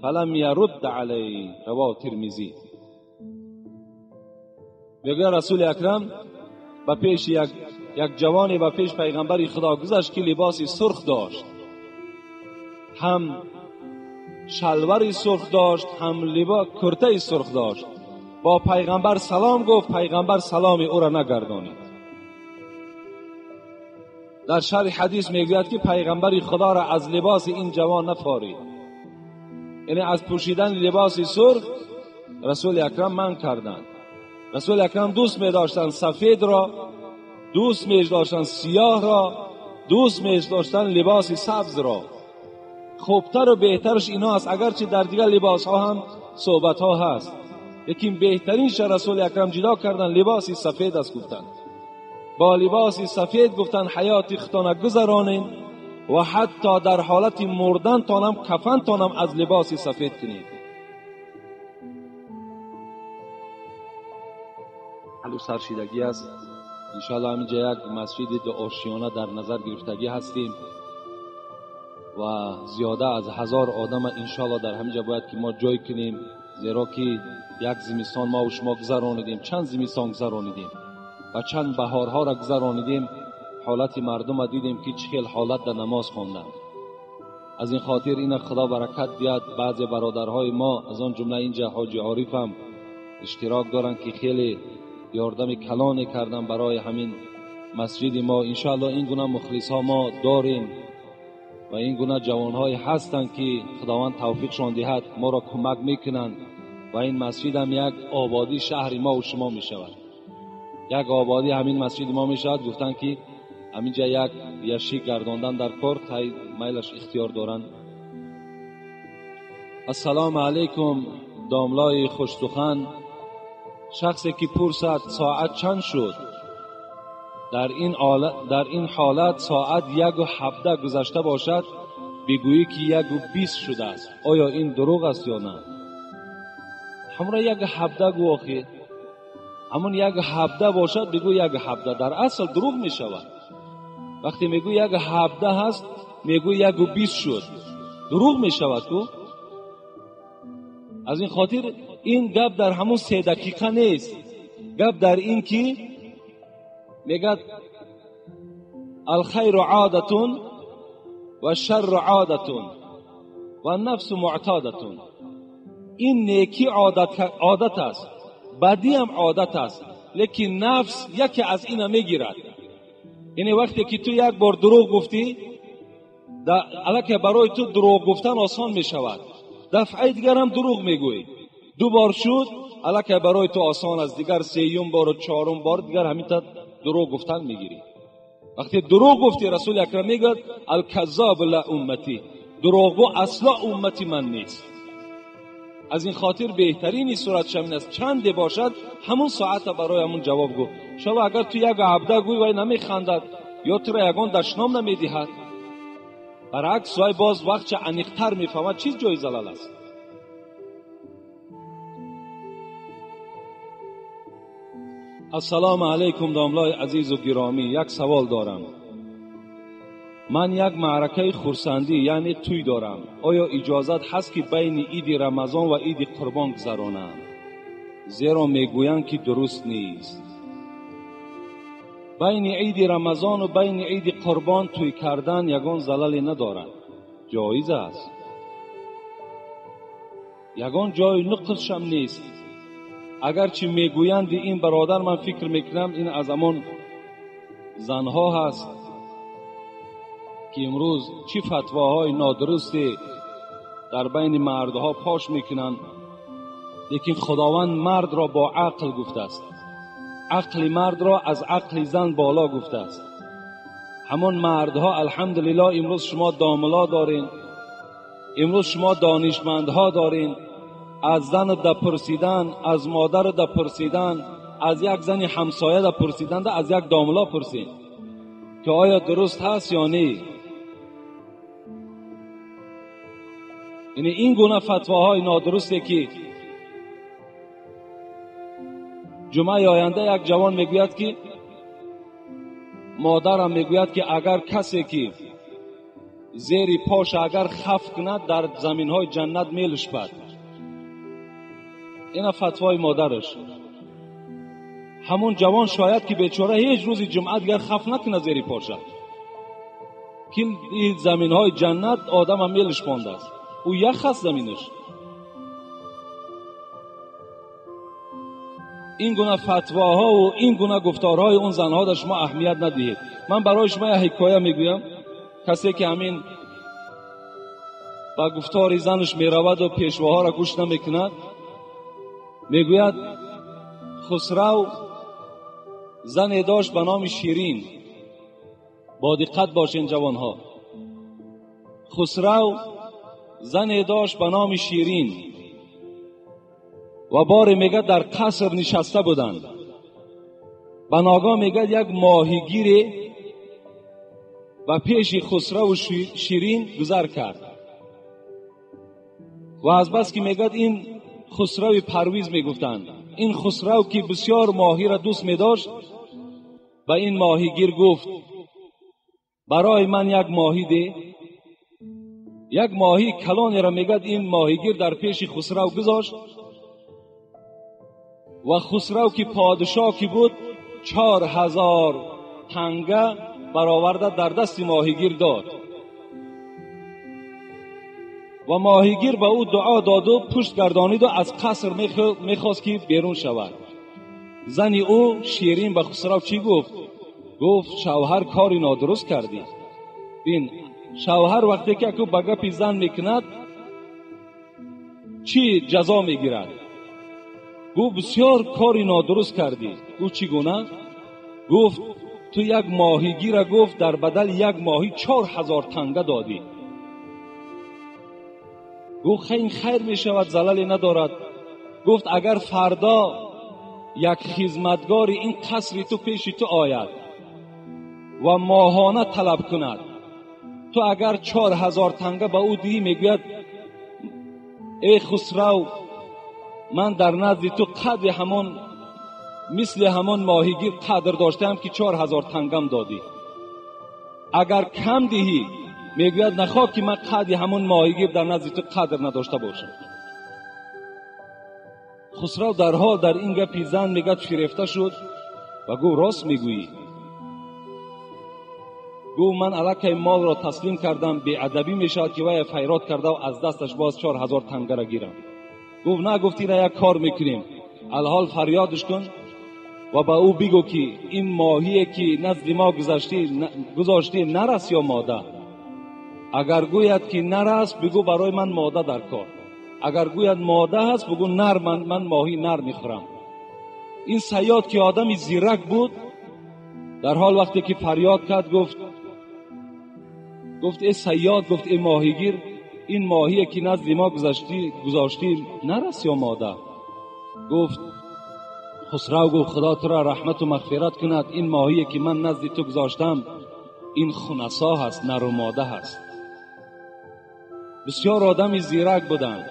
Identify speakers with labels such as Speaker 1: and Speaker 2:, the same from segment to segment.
Speaker 1: فلم يرد علی. رواه ترمذی. میگه رسول اکرم به پیش یک جوانی به پیش پیغمبر خدا گذشت که لباس سرخ داشت، هم شلواری سرخ داشت، هم لباس کرته سرخ داشت. با پیغمبر سلام گفت، پیغمبر سلام او را نگردانید. در شرح حدیث میگوید که پیغمبر خدا را از لباس این جوان نفارید، یعنی از پوشیدن لباس سرخ رسول اکرم منع کردند. رسول اکرم دوست می داشتند سفید را، دوست می داشتند سیاه را، دوست می داشتند لباس سبز را. خوبتر و بهترش اینا است، اگرچه در دیگر لباس ها هم صحبت ها هست، لیکن بهترینش رسول اکرم جدا کردن لباس سفید است. گفتند با لباس سفید گفتن حیات خودتان گذرانین و حتی در حالت مردن تانم کفن تانم از لباس سفید کنید. حلو سرشیدگی است. انشاءالله همینجا یک مسجد دو آشیانه در نظر گرفتگی هستیم و زیاده از 1000 آدم انشاءالله در همینجا باید که ما جای کنیم، زیرا که یک زمستان ما و شما گذرانیدیم، چند زمستان گذرانیدیم و چند بهارها را گذرانیدیم. حالت مردم را دیدیم که چه حالت در نماز خواندند. از این خاطر این خدا برکت دیاد. بعضی برادرهای ما از آن جمله اینجا حاجی عارف هم اشتراک دارند که خیلی یاردم کلانی کردن برای همین مسجد ما. انشاءالله این گونه مخلص ها ما داریم و این گونه جوانهای هستند که خداوند توفیقشان دهد، ما را کمک میکنند و این مسجد هم یک آبادی شهر ما و شما میشود، یک آبادی همین مسجد ما میشود. گفتن که همینجا یک یشی گرداندن در کار تای میلش اختیار دارند. السلام علیکم داملای خوش سخن. شخصی که پرسد ساعت چند شد، در این حالت ساعت 1:17 گذشته باشد، بگویی که 1:20 شده است، آیا این دروغ است یا نه؟ همون 1:17 گو آخه، همون 1:17 باشد بگو 1:17، در اصل دروغ می شود. وقتی میگو 1:17 هست، میگو 1:20 شد، دروغ می شود کو. از این خاطر این گپ در همون 3 دقیقه نیست، گپ در این که میگه الخیر عادتون و شر عادتون و نفس معتادتون. این نیکی عادت است، بدی هم عادت است، لیکن نفس یکی از اینا میگیرد. یعنی وقتی که تو یک بار دروغ گفتی، الکه برای تو دروغ گفتن آسان میشود، دفعه دیگر هم دروغ میگویی، 2 بار شد، الکه برای تو آسان است، دیگر 3 بار و 4 بار دیگر همین تا دروغ گفتن میگیری. وقتی دروغ گفتی، رسول اکرم میگه الکذاب لا امتی، دروغگو اصلا امتی من نیست. از این خاطر بهترین صورت شمین است چند باشد همون ساعت برای همون جواب گو. شما اگر تو 1:17 گوی وای نمیخندد یا تو را یگان دشنام نمیدهد، برعکس وای باز وقت چه عمیق‌تر میفهمد چیز جای زلال است. السلام علیکم داملای عزیز و گرامی، یک سوال دارم. من یک معرکه خرسندی یعنی توی دارم، آیا اجازت هست که بین عید رمضان و عید قربان گذرانم؟ زیرا میگویند که درست نیست. بین عید رمضان و بین عید قربان توی کردن یگان زللی ندارد، جایز است، یگان جای نقصش هم نیست. اگرچه میگویند این برادر، من فکر میکنم این از همان زنها هست که امروز چی فتواهای نادرستی در بین مردها پاش میکنند، لیکن خداوند مرد را با عقل گفته است، عقل مرد را از عقل زن بالا گفته است. همان مردها الحمدلله امروز شما داملا دارین، امروز شما دانشمندها دارین، از زن دا پرسیدن، از مادر دا پرسیدن، از یک زن همسایه دا پرسیدن، از یک داملا پرسید که آیا درست هست یا نه. یعنی این گونه فتواهای نادرسته که جمعه آینده یک جوان میگوید که مادرم میگوید که اگر کسی که Зери пош агар хаф кунад дар заминҳои ҷаннат мелушпад. Ина фатвои модараш. Ҳамон ҷавон шояд ки бечора ҳеҷ рӯзи ҷумъа дигар хаф накунад зери поша, ки ин заминҳои ҷаннат одама мелушпондааст. Ӯ ях аст заминаш. Ин гуна фатвоҳо ва ин гуна гуфторҳои он занҳо дар шумо аҳамият надиҳед. Ман барои шумо як ҳикоя мегӯям. Касе ки ҳамин ба гуфтори занаш мераваду пешвоҳоро гӯш намекунад, мегӯяд Хусрав зане дошт ба номи Ширин. Бо диққат бошен ҷавонҳо. Хусрав зане дошт ба номи Ширин ва боре мегӯяд дар қаср нишаста буданд. Ба ногоҳ мегӯяд як моҳигире ба пеши Хусраву Ширин гузар кард ва аз бас ки мегӯяд ин Хусрави Парвиз мегуфтанд, ин Хусрав ки бисёр моҳиро дӯст медошт, ба ин моҳигир гуфт барои ман як моҳӣ де. Як моҳии калонеро мегӯяд ин моҳигир дар пеши Хусрав гузошт ва Хусрав ки подшоҳ ки буд 4000 танга бароварда дар дасти моҳигир дод ва моҳигир ба ӯ дуо доду пушт гардониду аз қаср мехост ки берун шавад. Зани ӯ Ширин ба Хусрав чӣ гуфт? Гуфт шавҳар кори нодуруст кардӣ. Бин, шавҳар вақте ки аку ба гапи зан мекунад чӣ ҷазо мегирад? Гуфт бисёр кори нодуруст кардӣ. Гуфт чӣ гуна? Гуфт ту як моҳигира гуфт дар бадали як моҳӣ 4000 танга додӣ. Гуфт ин хайр мешавад, залале надорад. Гуфт агар фардо як хизматгори ин қасри ту пеши ту ояд ва моҳона талаб кунад, ту агар 4000 танга ба ӯ диҳӣ, мегӯяд эй Хусрав, ман дар назди ту қадри ҳамон мисли ҳамон моҳигир қадр доштаам ки 4000 тангам додӣ. Агар кам диҳӣ, мегӯяд нахоҳ ки ман қадри ҳамон моҳигир дар назди ту қадр надошта бошам. Хусрав дарҳол дар ин гапи зан мегӯяд фирефта шуд ва гуфт рост мегӯӣ. Гуфт ман аллакай молро таслим кардам, беадабӣ мешавад ки вая файрод карда аз дасташ боз 4000 тангара гирам. Гуфт на, гуфт ина як кор мекунем, алҳол фарёдш кун ва ба ӯ бигӯ ки ин моҳие ки назди мо гузоштӣ нар аст ё мода. Агар гӯяд ки нар аст, бигӯ барои ман мода дар кор. Агар гӯяд мода ҳаст, бигӯ нар, ман моҳии нар мехӯрам. Ин саёд ки одами зирак буд, дар ҳол вақте ки фарёд кард гуфт эй саёд, гуфт эй моҳигир, ин моҳие ки назди мо гузоштӣ нар аст ё мода? Гуфт Хусрав, гуфт худо туро раҳмату мағфират кунад, ин моҳие ки ман назди ту гузоштам ин хунасо ҳаст, нару мода ҳаст. Бисёр одами зирак буданд.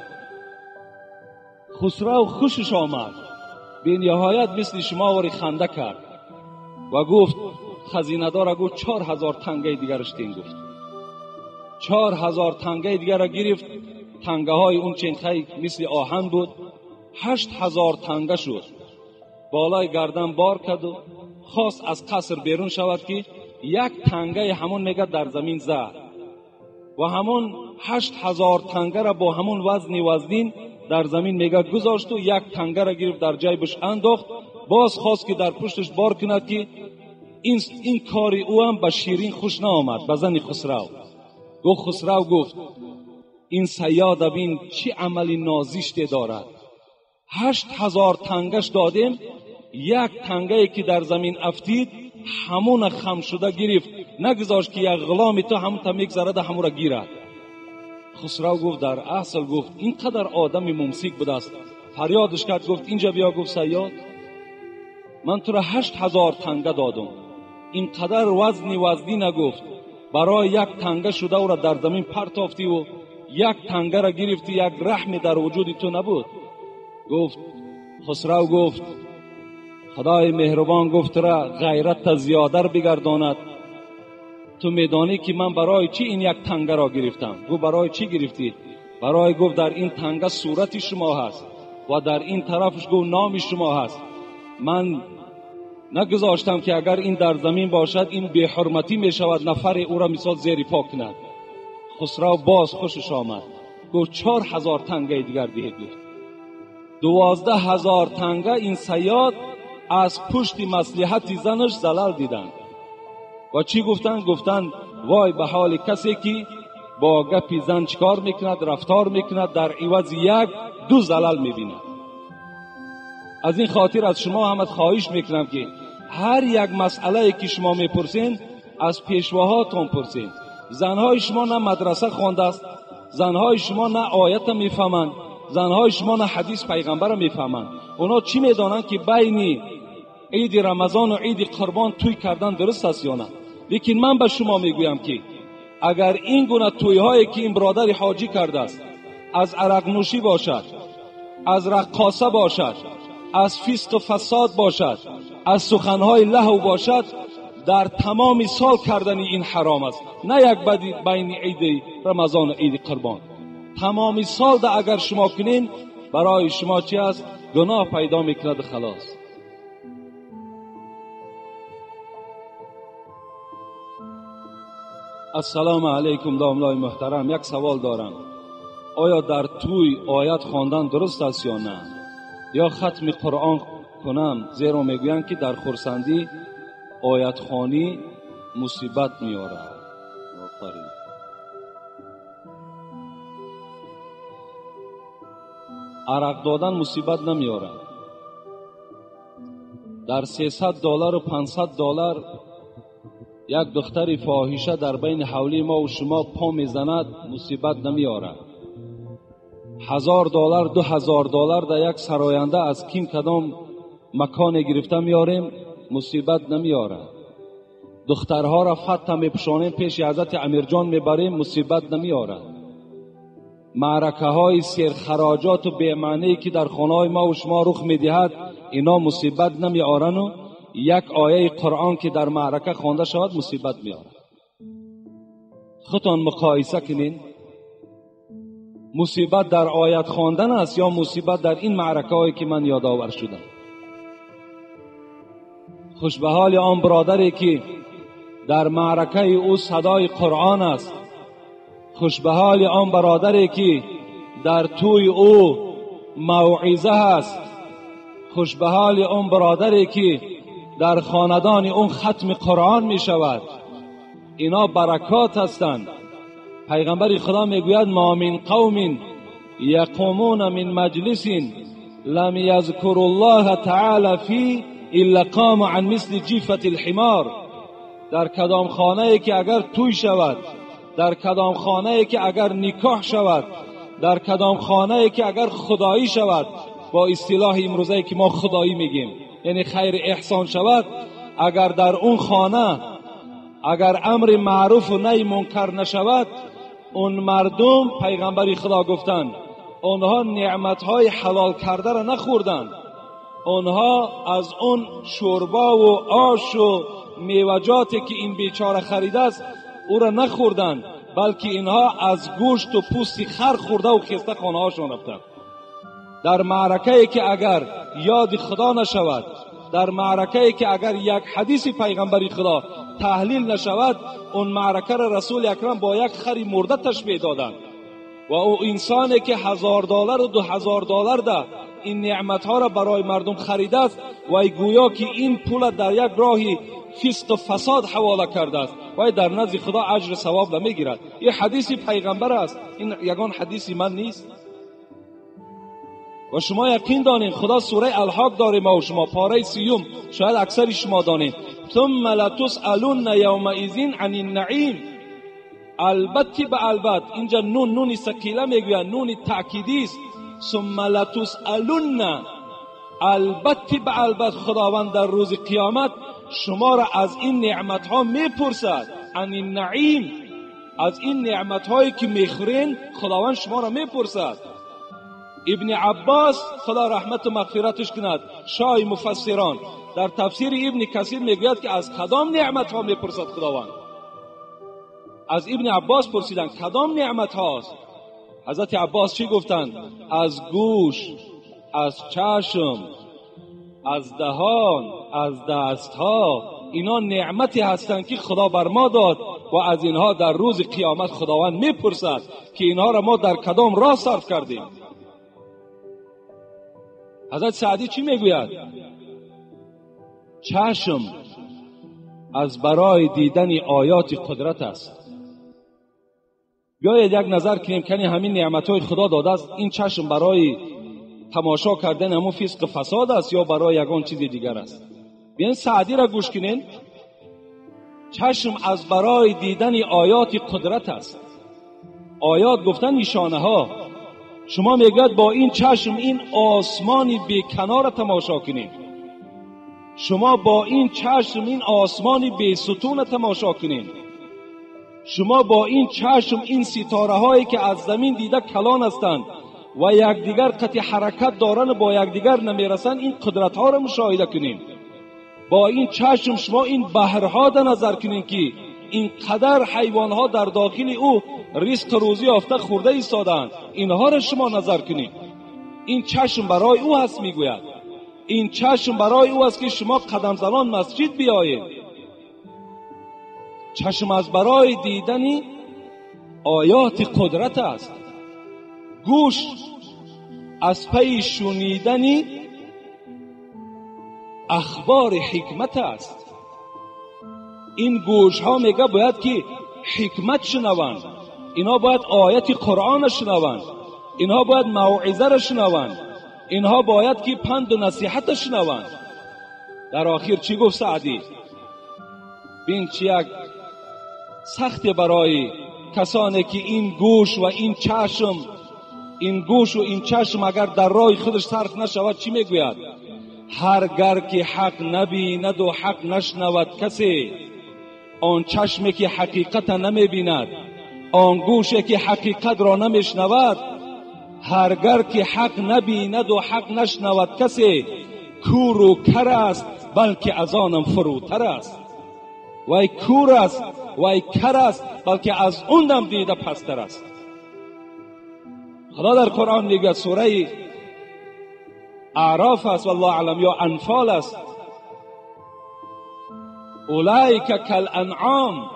Speaker 1: Хусрав хушаш омад, бениҳоят мисли шумо вори ханда кард ва гуфт хазинадора гуфт 4000 тангаи дигараш тин. Гуфт 4000 тангаи дигарро гирифт. Тангаҳои он ченхай мисли оҳан буд, 8000 танга шуд. Болои гардан бор карду хост аз қаср берун шавад ки як тангаи ҳамон мегӯяд дар замин зад ва ҳамон 8000 тангара бо ҳамон вазни вазнин дар замин мегӯяд гузошту як тангара гирифт дар ҷайбаш андохт. Боз хост ки дар пушташ бор кунад ки ин кори ӯ ҳам ба Ширин хуш наомад, ба зани Хусрав. Гуфт Хусрав, гуфт ин саёда бин чӣ амали нозиште дорад. 8000 тангаш додем, як тангае ки дар замин афтид ҳамона хам шуда гирифт, нагузошт ки як ғуломи ту ҳамон та мегзарада ҳамонро гирад. Хусрав гуфт дар асл, гуфт ин қадар одами мумсик будааст. Фарёдш кард, гуфт инҷа биё. Гуфт саёд, ман туро 8000 танга додум, ин қадар вазни вазнина, гуфт барои як танга шуда ӯро дар замин партофтиву як тангара гирифтӣ, як раҳме дар вуҷуди ту набуд. Гуфт Хусрав, гуфт худои меҳрубон, гуфт тура ғайратта зиёдар бигардонад. Ту медонӣ ки ман барои чӣ ин як тангаро гирифтам? Гуфт барои чӣ гирифтӣ? Барои гуфт дар ин танга сурати шумо ҳаст ва дар ин тарафаш гуфт номи шумо ҳаст. Ман нагузоштам ки агар ин дар замин бошад ин беҳурматӣ мешавад, нафаре ӯро мисол зери по кунад. Хусрав боз хушаш омад, гуфт 4000 тангаи дигар диҳед. Гуфт 12000 танга ин саёд аз пушти маслиҳати занаш залал диданд. Ва чӣ гуфтанд? Гуфтанд вой ба ҳоли касе ки бо гапи зан чикор мекунад, рафтор мекунад, дар ивази 1-2 залал мебинад. Аз ин хотир аз шумо ҳам хоҳиш мекунам ки ҳар як масъалае ки шумо мепурсед аз пешвоҳотон пурсед. Занҳои шумо на мадраса хондааст, занҳои шумо на оята мефаҳманд, занҳои шумо на ҳадис пайғамбарро мефаҳманд. Онҳо чӣ медонанд ки байни иди Рамазон ва иди Қурбон тӯй кардан дуруст аст ё на? Лекин ман ба шумо мегӯям ки агар ин гуна тӯйҳое ки ин бародари ҳоҷӣ кардааст аз арақнӯшӣ бошад, аз раққоса бошад, аз фисқу фасод бошад, аз суханҳои лаҳв бошад, дар тамоми сол кардани ин ҳаром аст. На як байни иди Рамазон ва иди Қурбон. Тамоми сол да агар шумо кунین барои шумо чӣ аст? Гуноҳ пайдо мекунад халос. Ассалому алайкум домлои муҳтарам, як савол дорам. Оё дар тӯй оят хондан дуруст аст ё на? Ё хатми Қуръон кунам? Зеро мегӯянд ки дар хурсандӣ оятхонӣ мусибат меорад. Офарин. Арақ додан мусибат намеорад. Дар $300 ва $500 як духтари фоҳиша дар байни ҳавлии мо ва шумо по мезанад, мусибат намеорад. $1000, $2000 дар як сароянда аз ким кадом маконе гирифта меорем, мусибат намеорад. Духтарҳоро фатта мепӯшонем, пеши ҳазрати Амирҷон мебарем, мусибат намеорад. Маъракаҳои серхароҷоту бемаъние ки дар хонаҳои мо ва шумо рух медиҳад, ино мусибат намеорану як ояи Қуръон ки дар маърака хонда шавад мусибат меорад. Худтон муқоиса кунед, мусибат дар оят хондан аст ё мусибат дар ин маъракаҳое ки ман ёдовар шудам? Хуш ба ҳоли он бародаре ки дар маъракаи ӯ садои Қуръон аст. Хуш ба ҳоли он бародаре ки дар тӯи ӯ мавъиза ҳаст. Хуш ба ҳоли он бародаре ки дар хонадони он хатми Қуръон мешавад. Ино баракот ҳастанд. Пайғамбари Худо мегӯяд ма мин қавмин яқумуна мин маҷлисин лам язкуру ллоҳа таъала фи илла қому ан мисли ҷифати лҳимор. Дар кадом хонае ки агар тӯй шавад, дар кадом хонае ки агар никоҳ шавад, дар кадом хонае ки агар худоӣ шавад, бо истилоҳи имрӯзае ки мо худоӣ мегӯем, яъне хайри эҳсон шавад, агар дар он хона агар амри маъруфу наҳи мункар нашавад, он мардум, пайғамбари Худо гуфтанд, онҳо неъматҳои ҳалол кардаро нахӯрданд, онҳо аз он шӯрбову ошу меваҷоте ки ин бечора харидааст ӯро нахӯрданд, балки инҳо аз гӯшту пӯсти хар хӯрдаву хеста хонаҳошон рафтанд. Дар маъракае ки агар ёди Худо нашавад, дар маъракае ки агар як ҳадиси пайғамбари Худо таҳлил нашавад, он маъракаро Расули Акрам бо як хари мурда ташбеҳ доданд. Ва ӯ инсоне ки $1000 ва $2000 да ин неъматҳоро барои мардум харидааст, вай гӯё ки ин пула дар як роҳи фисқу фасод ҳавола кардааст, вай дар назди Худо аҷру савоб намегирад. Ин ҳадиси пайғамбар аст, ин ягон ҳадиси ман нест. Ва шумо яқин донед, Худо сураи Алҳоқ дорем мо шумо, пораи 30, шояд аксари шумо донед. Сумма латусъалунна явмаизин ани наим. Албатта ба албат, инҷа нун, нуни сақила мегӯянд, нуни таъкидист. Сумма латусъалунна, албатта ба албат Худованд дар рӯзи қиёмат шуморо аз ин неъматҳо мепурсад. Ани наим, аз ин неъматҳое ки мехӯрен Худованд шуморо мепурсад. Ибни Аббос, Худо раҳмату мағфираташ кунад, шоҳи муфассирон, дар тафсири Ибни Касир мегӯяд ки аз кадом неъматҳо мепурсад Худованд? از ابن عباس پرسیدند کدام نعمت هاست؟ حضرت عباس چی گفتند؟ از گوش، از چشم، از دهان، از دستها، اینا نعمتی هستند که خدا بر ما داد و از اینها در روز قیامت خداوند میپرسد که اینها را ما در کدام راه صرف کردیم. حضرت سعدی چی میگوید؟ چشم از برای دیدن آیات قدرت است. بیایید یک نظر کنیم که همین نعمت‌های خدا داده است، این چشم برای تماشا کردن همون فسق فساد است یا برای یگان چیز دیگر است؟ بیاین سعدی را گوش کنین. چشم از برای دیدن آیات قدرت است. آیات گفتن نشانه ها. شما میگید با این چشم این آسمان بی کنار تماشا کنید، شما با این چشم این آسمان بی ستون تماشا کنید، شما با این چشم این ستاره هایی که از زمین دیده کلان هستند و یکدیگر قطع حرکت دارن و با یکدیگر نمیرسن، این قدرت ها را مشاهده کنید. با این چشم شما این بحرها در نظر کنید که این قدر حیوان ها در داخل او رزق روزی یافته خورده ایستادند، اینها را شما نظر کنید. این چشم برای او هست. میگوید این چشم برای او است که شما قدم زنان مسجد بیایید. چشم از برای دیدن آیات قدرت است. گوش از پی شنیدن اخبار حکمت است. این گوش ها میگه باید که حکمت شنوند، اینها باید آیت قرآن شنوند، اینها باید موعظه را شنوند، اینها باید که پند و نصیحت شنوند. در آخر چی گفت سعدی؟ بین چی یک سخت برای کسانی که این گوش و این چشم، این گوش و این چشم اگر در راه خودش صرف نشود چی میگوید؟ هرگر که حق نبیند و حق نشنود کسی، آن چشمی که حقیقت نمیبیند، آن گوشی که حقیقت را نمیشنود، هرگر که حق نبیند و حق نشنود کسی، کور و کر است بلکه از آنم فروتر است. وای کور است، وای کر است، بلکه از اونم دیده پستر است. خدا در قرآن میگه، سوره اعراف است والله اعلم یا انفال است، اولئک کالانعام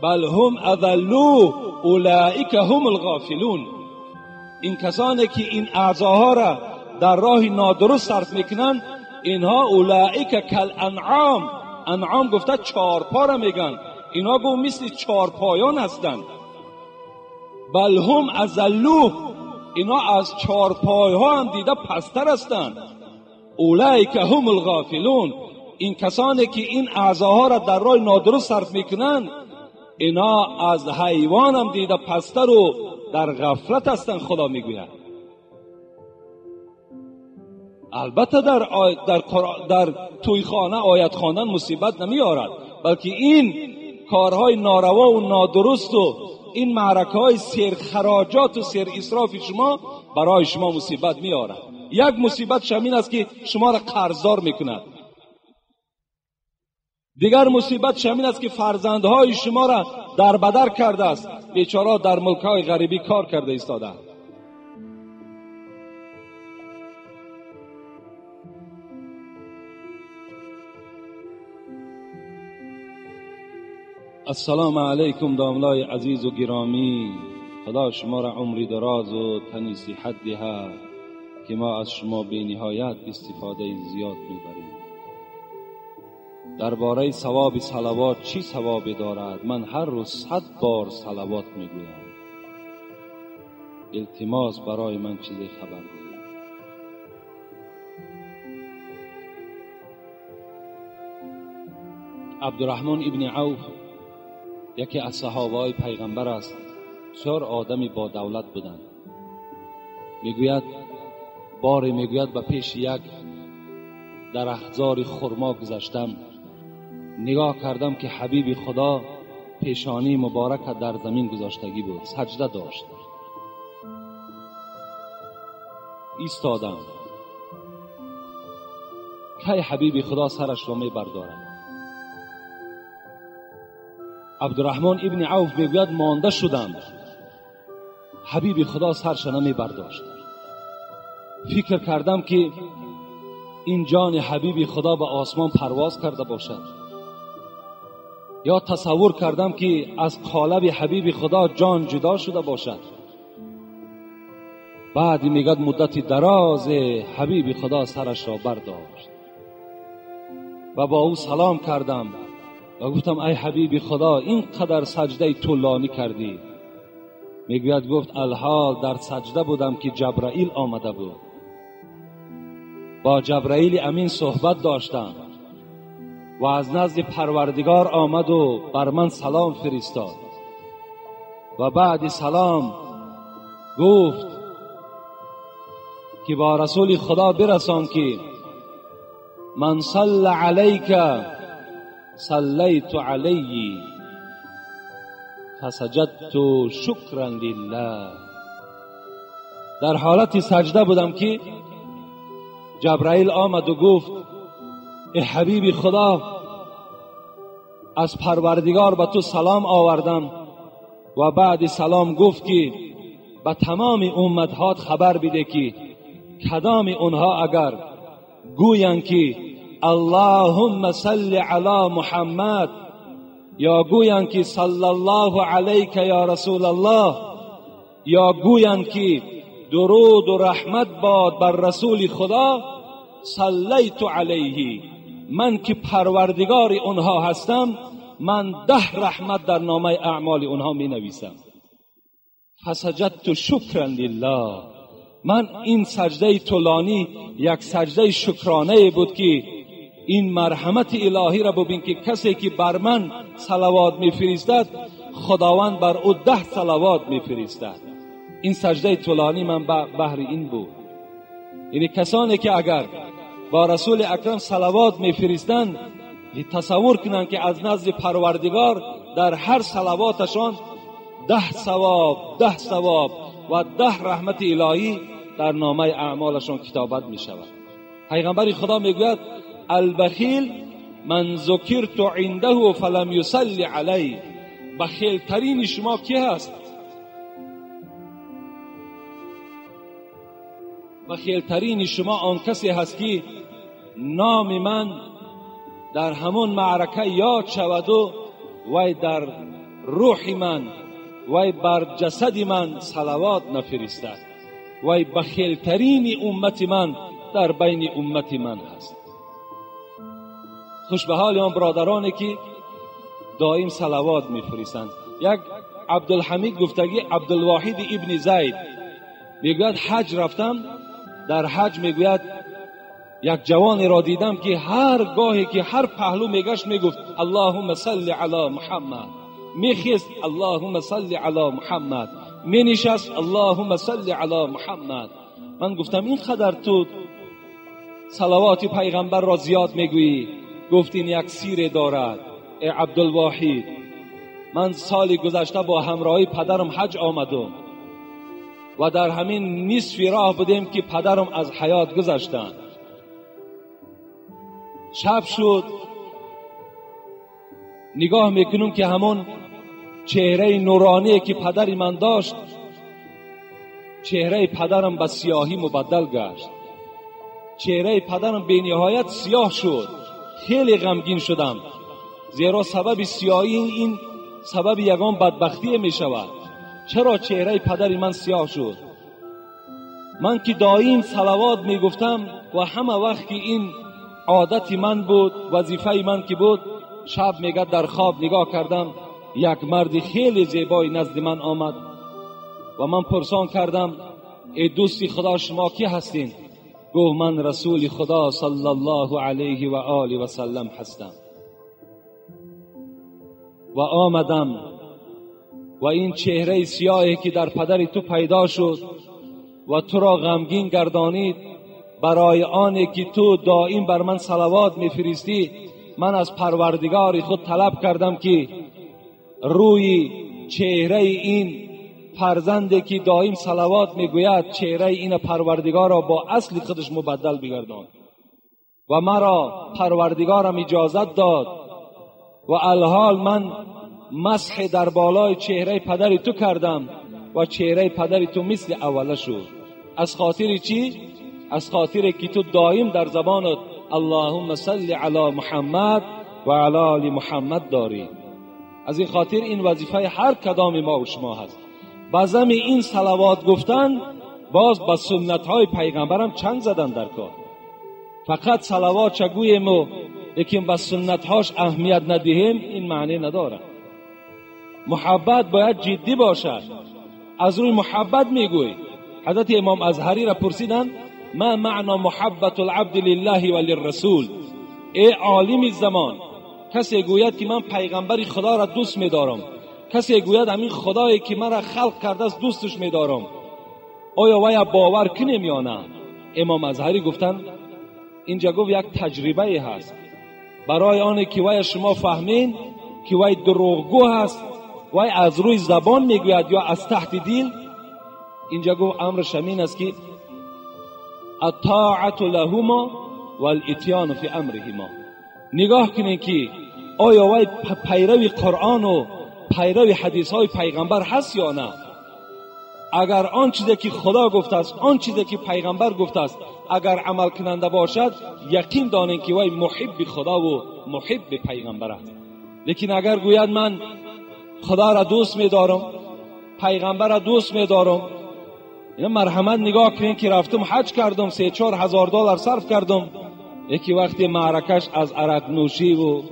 Speaker 1: بل هم اضلوا اولئک هم الغافلون. این کسانی که این اعضاها را در راه نادرست صرف میکنن، اینها اولئک کالانعام، انعام گفته چارپا را میگن، اینها گو مثل چارپایان هستند. بل هم اضلوا، اینا از چارپای ها هم دیده پستر هستند. اولئک هم الغافلون، این کسانی که این اعضاها را در راه نادرست صرف میکنن، اینا از حیوان هم دیده پستر و در غفلت هستند. خدا میگوید البته در توی خانه آیت خواندن مصیبت نمیارد، بلکه این کارهای ناروا و نادرست و این معرکه های سیر خراجات و سیر اسراف شما برای شما مصیبت میارد. یک مصیبت شمین است که شما را قرضدار میکند. دیگر مصیبت شمین است که فرزندهای شما را در بدر کرده است، بیچاره در ملک‌های غریبی کار کرده ایستاده. السلام علیکم داملای عزیز و گرامی، خدا شما را عمری دراز و تنی صحت دهد که ما از شما بی نهایت استفاده زیاد میبریم. درباره ثواب صلوات چی ثوابی دارد؟ من هر روز 100 بار صلوات میگویم. التماس برای من چیزی خبر دهید. عبدالرحمن ابن عوف یکی از صحابه پیغمبر است، بسیار آدمی با دولت بودند. میگوید باری میگوید به پیش یک درختزار خرما گذشتم، نگاه کردم که حبیب خدا پیشانی مبارک در زمین گذاشتگی بود، سجده داشت. ایستادم کی حبیب خدا سرش را می بردارد. Абдурраҳмон ибни Авф мегӯяд монда шудам. Ҳабиби Худо сарша намебардошт. Фикр кардам ки ин ҷони ҳабиби Худо ба осмон парвоз карда бошад, ё тасаввур кардам ки аз қолаби ҳабиби Худо ҷон ҷудо шуда бошад. Баъд мегӯяд муддати дарозе ҳабиби Худо сарашро бардошт ва бо ӯ салом кардам ва гуфтам ай ҳабиби Худо, ин қадар саҷдаи тӯлонӣ кардӣ. Мегӯяд гуфт алҳол дар саҷда будам ки Ҷабраил омада буд. Бо Ҷабраили амин суҳбат доштам ва аз назди Парвардигор омаду бар ман салом фиристод ва баъди салом гуфт ки бо расули Худо бирасон ки ман салла алайка саллайту алайҳи фасаҷадту шукран лиллаҳ. Дар ҳолати саҷда будам ки Ҷабраил омаду гуфт эй ҳабиби Худо, аз Парвардигор ба ту салом овардам. Ва баъди салом гуфт ки ба тамоми умматҳот хабар биде ки кадоми онҳо агар гӯянд ки Аллоҳумма салли ала Муҳаммад ё гӯянд ки саллаллоҳу алайка ё расулаллоҳ ё гӯянд ки дуруду раҳмат бод бар расули Худо, саллайту алайҳи, ман ки парвардигори онҳо ҳастам, ман 10 раҳмат дар номаи аъмоли онҳо менависам. фасаҷадту шукран лиллаҳ. Ман ин саҷдаи тӯлонӣ як саҷдаи шукронае буд ки ин марҳамати илоҳиро бубин ки касе ки бар ман салавот мефиристад, Худованд бар ӯ 10 салавот мефиристад. Ин саҷдаи тӯлонӣ ман баҳри ин буд. Яъне касоне ки агар бо расули акрам салавот мефиристанд, тасаввур кунанд ки аз назди Парвардигор дар ҳар салавоташон 10 савоб, 10 савоб ва 10 раҳмати илоҳӣ дар номаи аъмолашон китобат мешавад. Пайғамбари Худо мегӯяд албахил ман зукирту индаҳу фалам юсалли алайҳ. Бахилтарини шумо ки ҳаст? Бахилтарини шумо он касе ҳаст ки номи ман дар ҳамон маърака ёд шаваду вай дар рӯҳи ман, вай бар ҷасади ман салавот нафиристад. Вай бахилтарини уммати ман дар байни уммати ман ҳаст. Хуш ба ҳоли он бародароне ки доим салавот мефиристанд. Як Абдулҳамид гуфтагӣ Абдулвоҳид ибни Зайд мегӯяд ҳаҷ рафтам, дар ҳаҷ мегӯяд як ҷавонеро дидам ки ҳар гоҳе ки ҳар паҳлӯ мегашт мегуфт Аллоҳумма салли ала Муҳаммад, мехест Аллоҳумма салли ала Муҳаммад, менишаст Аллоҳумма салли ала Муҳаммад. Ман гуфтам ин қадар ту салавоти пайғамбарро зиёд мегӯӣ? Гуфт ин як сире дорад. Эй Абдулвоҳид, ман соли гузашта бо ҳамроҳи падарам ҳаҷ омадум ва дар ҳамин нисфи роҳ будем ки падарам аз ҳаёт гузаштанд. Шаб шуд, нигоҳ мекунам ки ҳамон чеҳраи нуроние ки падари ман дошт, чеҳраи падарам ба сиёҳӣ мубаддал гашт. Чеҳраи падарам бениҳоят сиёҳ шуд. Хеле ғамгин шудам, зеро сабаби сиёҳӣ ин сабаби ягон бадбахтие мешавад. Чаро чеҳраи падари ман сиёҳ шуд? Ман ки доим салавот мегуфтам ва ҳама вақт ки ин одати ман буд, вазифаи ман ки буд, шаб мегӯяд дар хоб нигоҳ кардам, як марди хеле зебои назди ман омад ва ман пурсон кардам эй дӯсти Худо, шумо ки ҳастин? Гуфт ман расули Худо саллаллоҳу алайҳи ва олиҳи ва саллам ҳастам ва омадам ва ин чеҳраи сиёҳе ки дар падари ту пайдо шуд ва туро ғамгин гардонид, барои оне ки ту доим бар ман салавот мефиристӣ, ман аз Парвардигори худ талаб кардам ки рӯи чеҳраи ин фарзанде ки доим салавот мегӯяд, чеҳраи ина Парвардигорро бо асли худаш мубаддал бигардон. Ва маро Парвардигорам иҷозат дод ва алҳол ман مسح در بالای چهره پدر تو کردم و چهره پدر تو مثل اوله شد. از خاطر چی؟ از خاطر که تو دائم در زبانت اللهم صل علی محمد و علی آل محمد داری. از این خاطر این وظیفه هر کدام ما و شما هست. بزم این صلوات گفتن باز با سنت های پیغمبرم چنگ زدن در کار. فقط صلوات چگویم و لیکن با سنت هاش اهمیت ندهیم، این معنی نداره. محبت باید جدی باشد. از روی محبت میگوی. حضرت امام ازهری را پرسیدن ما معنا محبت العبد لله و للرسول؟ ای عالم زمان، کسی گوید که من پیغمبر خدا را دوست میدارم، کسی گوید همین خدایی که مرا خلق کرده است دوستش میدارم، آیا وی باور کنیم یا نه؟ امام ازهری گفتن اینجا گفت یک تجربه هست برای آن که وی شما فهمین که وی دروغگو هست، وی از روی زبان میگوید یا از تحت دل. اینجا گفت امرش همین است که الطاعت لهما والاتیان فی امرهما. نگاه کنین که آیا وی پیروی قرآن و پیروی حدیث های پیغمبر هست یا نه. اگر آن چیزی که خدا گفته است، آن چیزی که پیغمبر گفته است، اگر عمل کننده باشد، یقین دانین که وی محب خدا و محب پیغمبر است. لیکن اگر گوید من خدا را دوست می‌دارم، پیغمبر را دوست می‌دارم، اینا مرحمت نگاه کنین که رفتم حج کردم، 3-4 هزار دلار صرف کردم، یکی وقتی معرکش از عرق نوشی و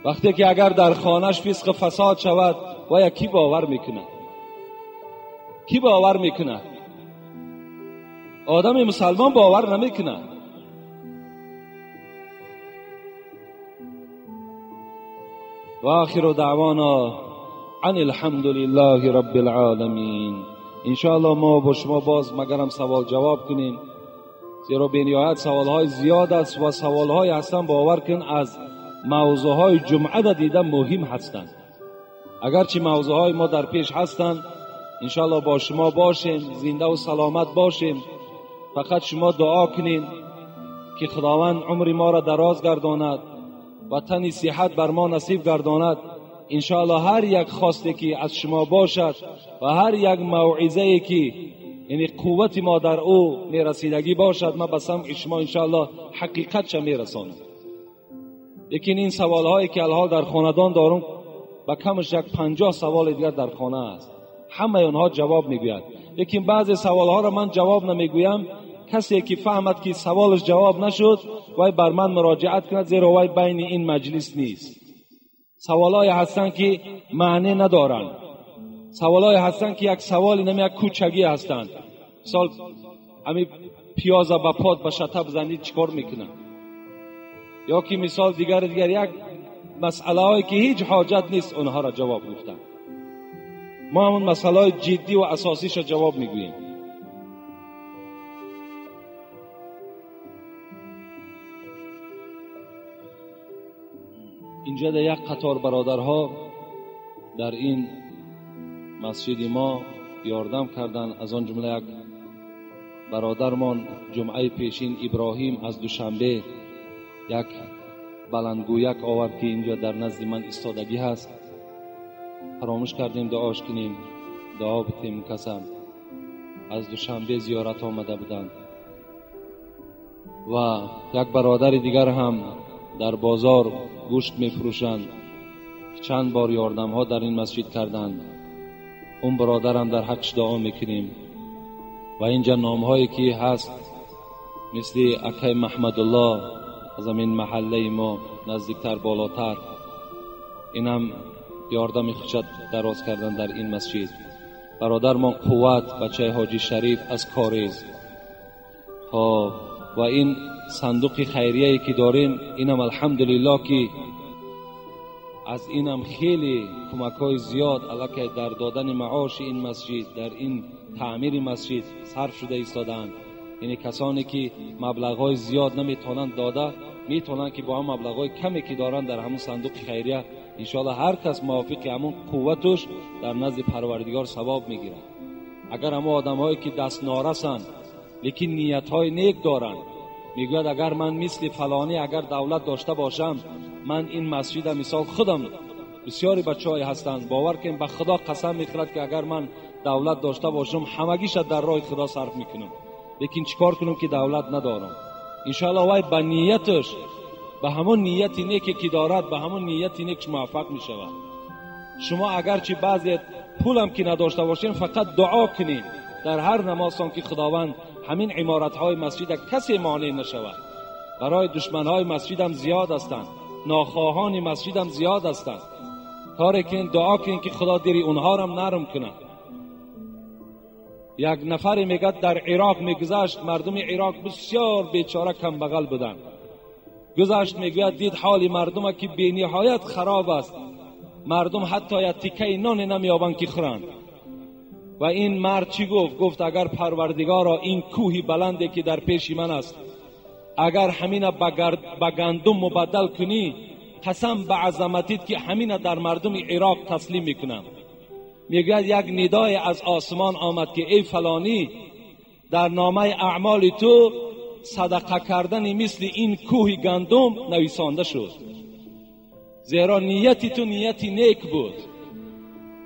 Speaker 1: وقتی که اگر در خانهش فسق فساد شود، ویا کی باور میکنه؟ کی باور میکنه؟ آدم مسلمان باور نمیکنه. و آخر دعوانا عن الحمد لله رب العالمین. انشاءالله ما با شما باز مگرم سوال جواب کنیم، زیرا بینهایت سوالهای زیاد است و سوالهای هستن باور کن از موضوعهای جمعه دیده مهم هستند. اگرچه موضوعهای ما در پیش هستند، انشاءالله با شما باشیم، زنده و سلامت باشیم. فقط شما دعا کنین که خداوند عمر ما را دراز گرداند و تن صحت بر ما نصیب گرداند. انشاءالله هر یک خواسته که از شما باشد و هر یک موعظه که یعنی قوت ما در او میرسیدگی باشد، ما به سمع شما انشاءالله حقیقت چه میرسانم. لیکن این سوال هایی که الحال در خاندان دارم، به کمش 50 سوال دیگر در خانه است، همه آنها جواب میگوید. لیکن بعضی سوال ها را من جواب نمیگویم. کسی که فهمد که سوالش جواب نشد، وی بر من مراجعت کند، زیرا وی بین این مجلس نیست. سوالای هستند که معنی ندارند، سوالای هستند که یک سوالی نمی یک کوچگی هستند. مثال همی پیاز به پاد به شطه بزنید چیکار میکنه؟ یا که مثال دیگر یک مسئله هایی که هیچ حاجت نیست اونها را جواب گفتن. ما همون مسئله های جدی و اساسیش را جواب میگوییم. اینجا در یک قطار برادرها در این مسجد ما یاردم کردن. از آن جمله یک برادرمان جمعه پیشین ابراهیم از دوشنبه یک بلندگویک آورد که اینجا در نزد من ایستادگی هست. فراموش کردیم دعاش کنیم، دعا بتیم. کسم از دوشنبه زیارت آمده بودند. و یک برادر دیگر هم در بازار گوشت میفروشند که چند بار یاردم ها در این مسجد کردند. اون برادرم در حقش دعا میکنیم. و اینجا نام هایی که هست مثل اکای محمدالله از این محله ما نزدیکتر بالاتر، اینم یاردم خوشت دراز کردن در این مسجد. برادرمان قوت بچه حاجی شریف از کاریز. خب و این صندوق خیریه که داریم، اینم الحمدلله که از اینم خیلی کمک های زیاد علاکه در دادن معاش این مسجد، در این تعمیر مسجد صرف شده ایستادند. یعنی کسانی که مبلغ های زیاد نمیتونند داده، میتونند که با هم مبلغ های کمی که دارند در همون صندوق خیریه انشاءالله هر کس موافق همون قوتش در نزد پروردگار ثواب میگیرد. اگر همون آدم هایی که دست نارسند لیکن نیت های نیک دارند، میگوید اگر من مثل فلانی اگر دولت داشته باشم، من این مسجد مثال خودم Бисёри бачаҳое ҳастанд, бовар кунед, ба Худо қасам мехӯрад, ки агар ман давлат дошта бошам, ҳамагиша дар роҳи Худо сарф мекунам. Лекин чикор кунам ки давлат надорам? Иншоаллоҳ вай ба нияташ, ба ҳамон нияти неке ки дорад, ба ҳамон нияти некш муваффақ мешавад. Шумо агарчи баъзе пулам ки надошта бошем, фақат дуо кунед дар ҳар намозтон, ки Худованд ҳамин иморатҳои масҷид касе монеъ нашавад. Барои душманҳои масҷидам зиёд ҳастанд, нохоҳони масҷидам зиёд ҳастанд. Коре кунед, дуо кунед, ки Худо дили онҳоро нарм кунад. Як нафаре мегӯяд, дар Ироқ мегузашт, мардуми Ироқ бисёр бечора камбағал буданд. Гузашт, мегӯяд, дид ҳоли мардума ки бениҳоят хароб аст. Мардум ҳатто як тикаи ноне намеёбанд ки хӯранд. Ва ин мард чӣ гуфт? Гуфт, агар Парвардигоро, ин кӯҳи баланде ки дар пеши ман аст, агар ҳамина ба гандум мубаддал кунӣ, қасам ба азаматит ки ҳамина дар мардуми Ироқ таслим мекунам. Мегӯяд, як нидое аз осмон омад, ки эй фалонӣ, дар номаи аъмоли ту садақа кардани мисли ин кӯҳи гандум нависонда шуд, зеро нияти ту нияти нек буд.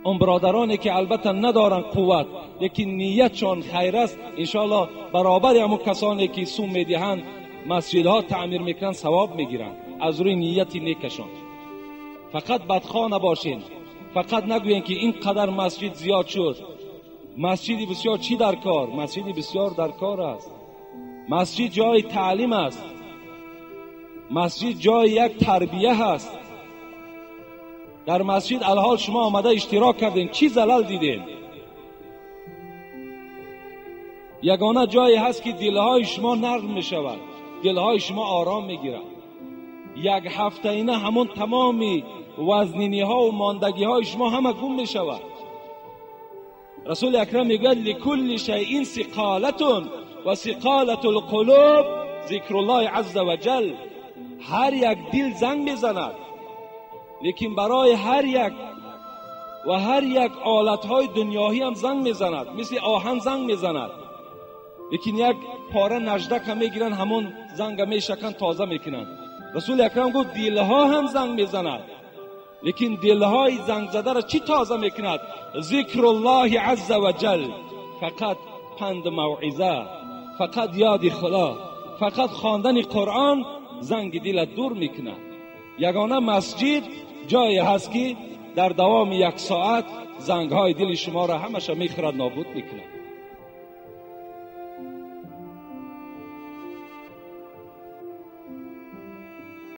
Speaker 1: Он бародароне ки албатта надоранд қувват, лекин ниятшон хайр аст, иншоаллоҳ баробари ҳамон касоне ки сум медиҳанд, масҷидҳо таъмир мекунанд, савоб мегиранд аз рӯи нияти некашон. Фақат бадхоҳ набошед, фақат нагӯем, ки ин қадар масҷид зиёд шуд, масҷиди бисёр чӣ дар кор? Масҷиди бисёр дар кор аст. Масҷид ҷои таълим аст, масҷид ҷои як тарбия ҳаст. Дар масҷид алҳол шумо омада иштирок кардем, чӣ залал дидем? Ягона ҷое ҳаст ки дилҳои шумо нарм мешавад, дилҳои шумо ором мегирад. Як ҳафтаина ҳамон тамоми вазниниҳо ва мондагиҳои шумо ҳама гум мешавад. Расули акрам мегӯяд: ликулли шайъин сиқолатун ва сиқолатул қулуб зикруллоҳи азза ва ҷал. Ҳар як дил занг мезанад, лекин барои ҳар як ва ҳар як олатҳои дунёҳӣ ҳам занг мезанад, мисли оҳан занг мезанад. Лекин як пора наждака мегиранд, ҳамон занга мешаканд, тоза мекунанд. Расули акрам гуфт, дилҳо ҳам занг мезанад, лекин дилҳои зангзадаро чӣ тоза мекунад? Зикруллоҳи азза ва ҷал. Фақат панд мавъиза, фақат ёди Худо, фақат хондани Қуръон занги дилат дур мекунад. Ягона масҷид ҷое ҳаст, ки дар давоми як соат зангҳои дили шуморо ҳамаша мехӯрад, нобуд мекунад.